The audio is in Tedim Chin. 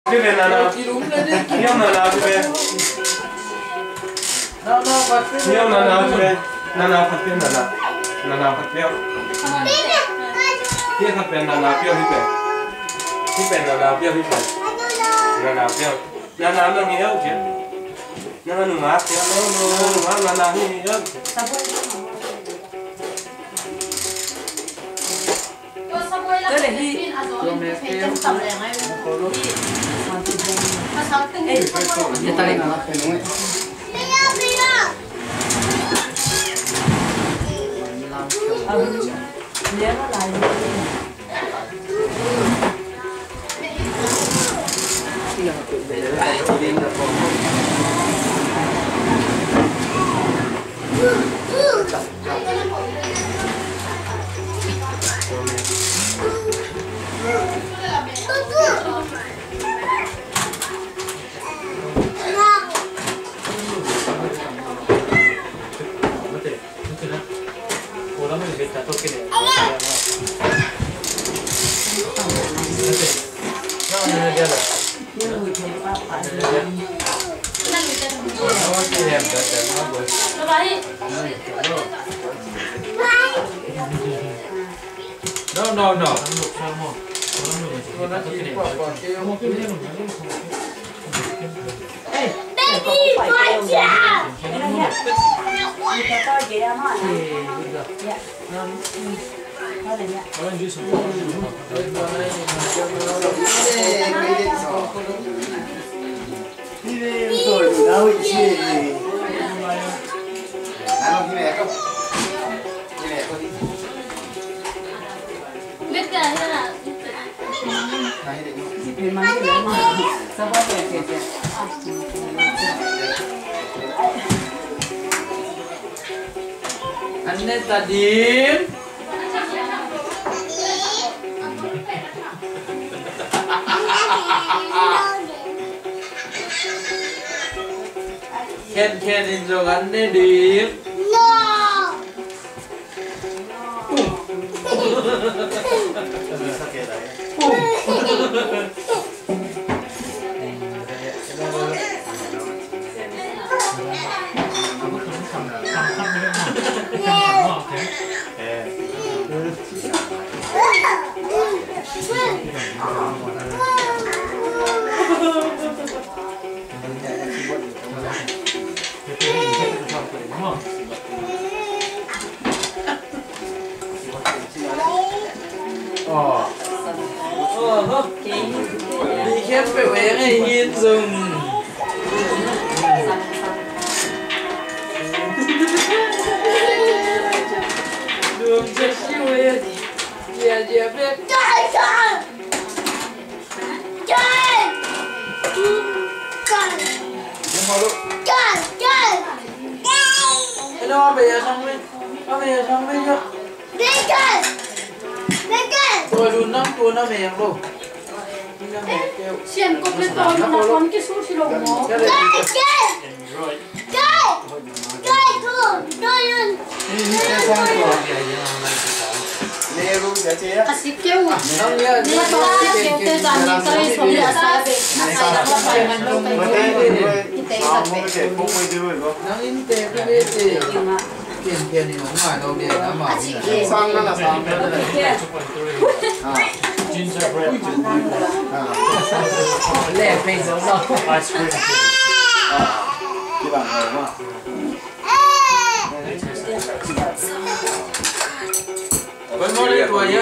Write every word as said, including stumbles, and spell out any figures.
Pi pen nana. Pi om nana pi pen. Nana pi pen. Nana pi pen nana. Nana pi pen. Pi pen nana pi pen. Pi pen nana pi pen. Nana pi. Nana nang hi au cia. Nana nunga cia. Nana nunga nana hi au cia. No, no, no. An ne ta dim. Khen khen in zong an ne ding. Aw. Aw, aw. Bi khempeuh e ngei hin zong. Dum cia siu e. Cia cia pek. Hello, abe ya sang me. Abe ya sang me ya. Tua dun nam tua na me yang lo. Sian kop le tua dun na kon kisu si lo mo. Ka sik keu. Nang in te pi ve te. Kian kian in hong ngai lo ve na ma. Sang na na sang na na. Ah. Gingerbread. Ah. Le pei zo lo. Ice cream. Ah. Kiban lo ma. Oi, mo le tua ya.